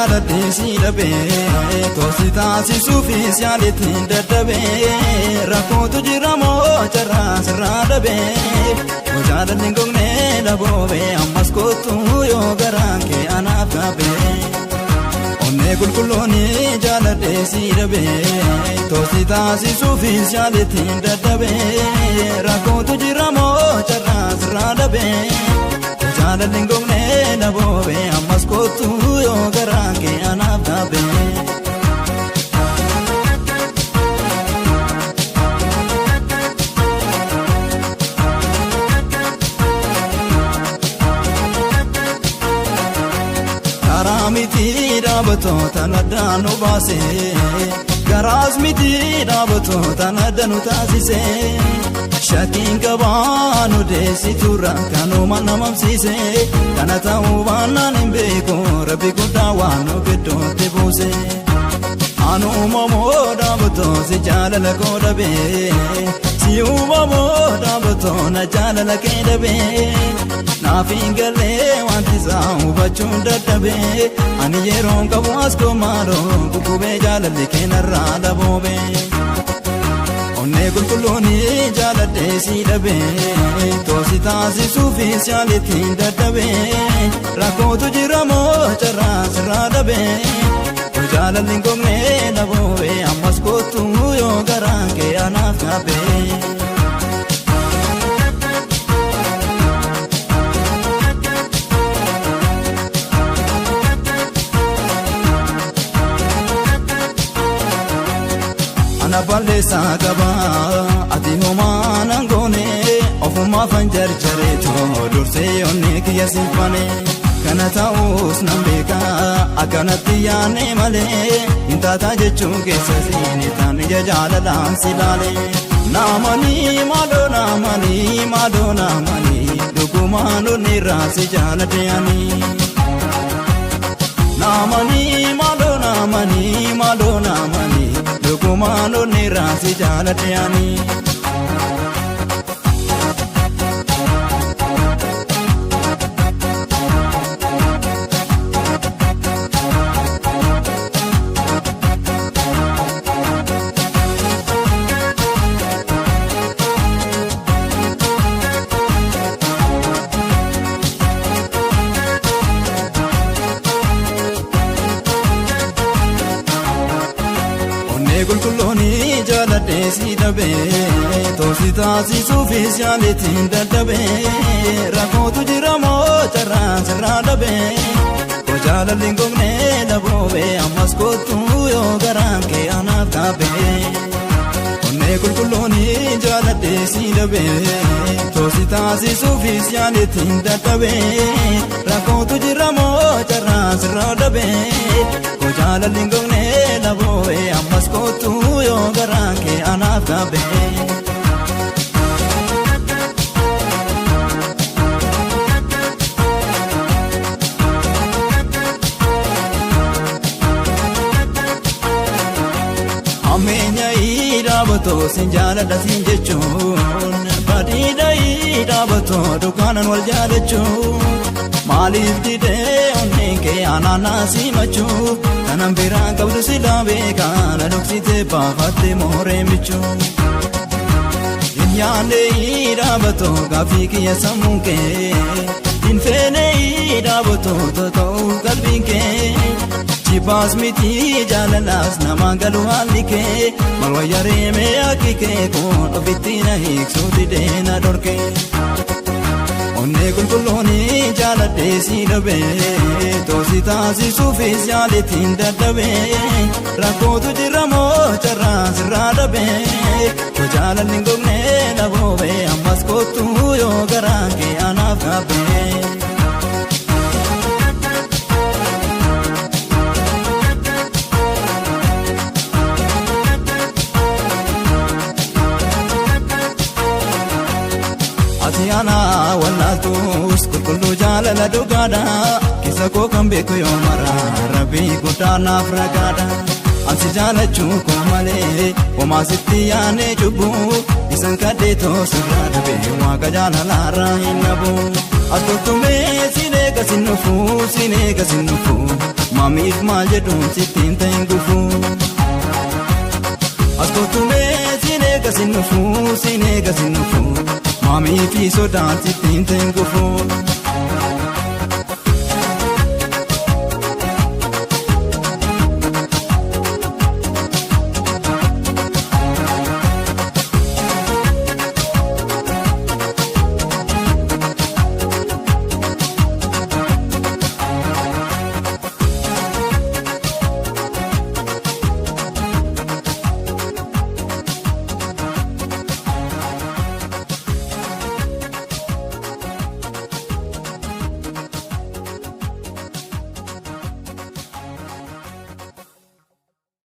Jaaladhee si dhabee toosi taasisuufis yaaletti dadhabee rakkootu jira moo carraa sirraa dhabee jaalalli hin gogne laboobee ammas kootu yoo garaan kee anaaf gaabee. Onnee qulqulluun jaaladhee si dhabee toosi taasisuufis yaaletti dadhabee rakkootu jira moo carraa sirraa dhabee. Jaalalli hin gogne laboobee ammas kootu yoo garaan kee anaaf gaabee. Karaa miti dhaabattoota addaan nu baase garaas miti dhaabattoota adda nu taasise shakkiin qabaa nu deessiturra kanuma namamsiise kana ta'uu baannaan hin beeku rabbi guddaa waan nu gidduutti buuse. Anuumamoo dhaabattoo si jaalala koo dhabee si uumamoo dhaabattoo na jaalala kee dhabee naaf hin galee wanti isaa hubachuun dadhabee ani yeroon qabu as koomaaloo guggubee jaalalli kee narraa daboobee. Onnee qulqulluun jaaladhee si dhabee toosi taasisuufis yaaletti dadhabee rakkootu jira moo carraa sirraa dhabee. Jaalalli hin gogne laboobee ammas kootu yoo garaan kee anaaf gaabee. Ana balleessaa qaba ati homaa nan goone ofumaafan jarjareetoo dursee onnee kiyya siifane. Kana ta'us nan beeka akkanatti yaanne malee hin taataa jechuun keessa siini taan ija jaalalaan si laale. Naamanii maaloo naamanii maaloo naamanii dhugumaan onnirraa si jaaladhe ani. Naamanii maaloo naamanii maaloo naamanii dhugumaan onnirraa si jaaladhe ani. Onnee qulqulluun jaaladhee si dhabee toosi taasisuufis yaaletti dadhabee rakkootu jira moo carraa sirraa dhabee jaalalli hin gogne laboobee ammas kootu yoo garaan kee anaaf gaabee. Onnee qulqulluun jaaladhee si dhabee toosi taasisuufis yaaletti dadhabee rakkootu jira moo carraa sirraa dhabee jaalalli hin gogne laboobee ammas kootu yoo garaan kee anaaf gaabee. Ammeenya dhaabatoo sin jaaladha sin jechuun badiidha dhaabatoo dukkaanan wal jaalachuun maaliif didee onneen kee anaanaa simachuu kanan biraan qabdu silaa beekaa na dhoksitee baafattee mooree michuu. Hin yaadne dhaabatoo gaaffii kiyya sammuun kee hin feene dhaabatoo tota'uu qalbiin kee. Jibbaas miti jaalalaas namaan galu haalli kee maal wayya reemee akki kee kun ofitti na hiiksuu didee na dhorke. Onnee qulqulluun jaaladhee si dhabee toosi taasisuufis yaaletti dadhabee rakkootu jira moo carraa sirraa dhabee jaalalli hin gogne laboobee ammas kootu yoo garaan kee anaaf gaabee. Ati ana wallaaltus qulqulluu jaalala dhugaadha keessa koo kan beeku yoo mara rabbii guddaa naaf ragaadha. Ansi jaalachuu koo malee homaa sitti yaanee cubbuu isan kadheetoo sirraa dhabee waaqa jaalalaarraa hin dhabu. As toltumee siin eega sin dhufuu siin eega sin dhufuu. Maamiif maal jedhuun sittiin ta'in gufuu. As kottumee siin eega sin dhufuu, siin eega sin dhufuu. Maamii fi sodaan sittiin ta'in gufuu.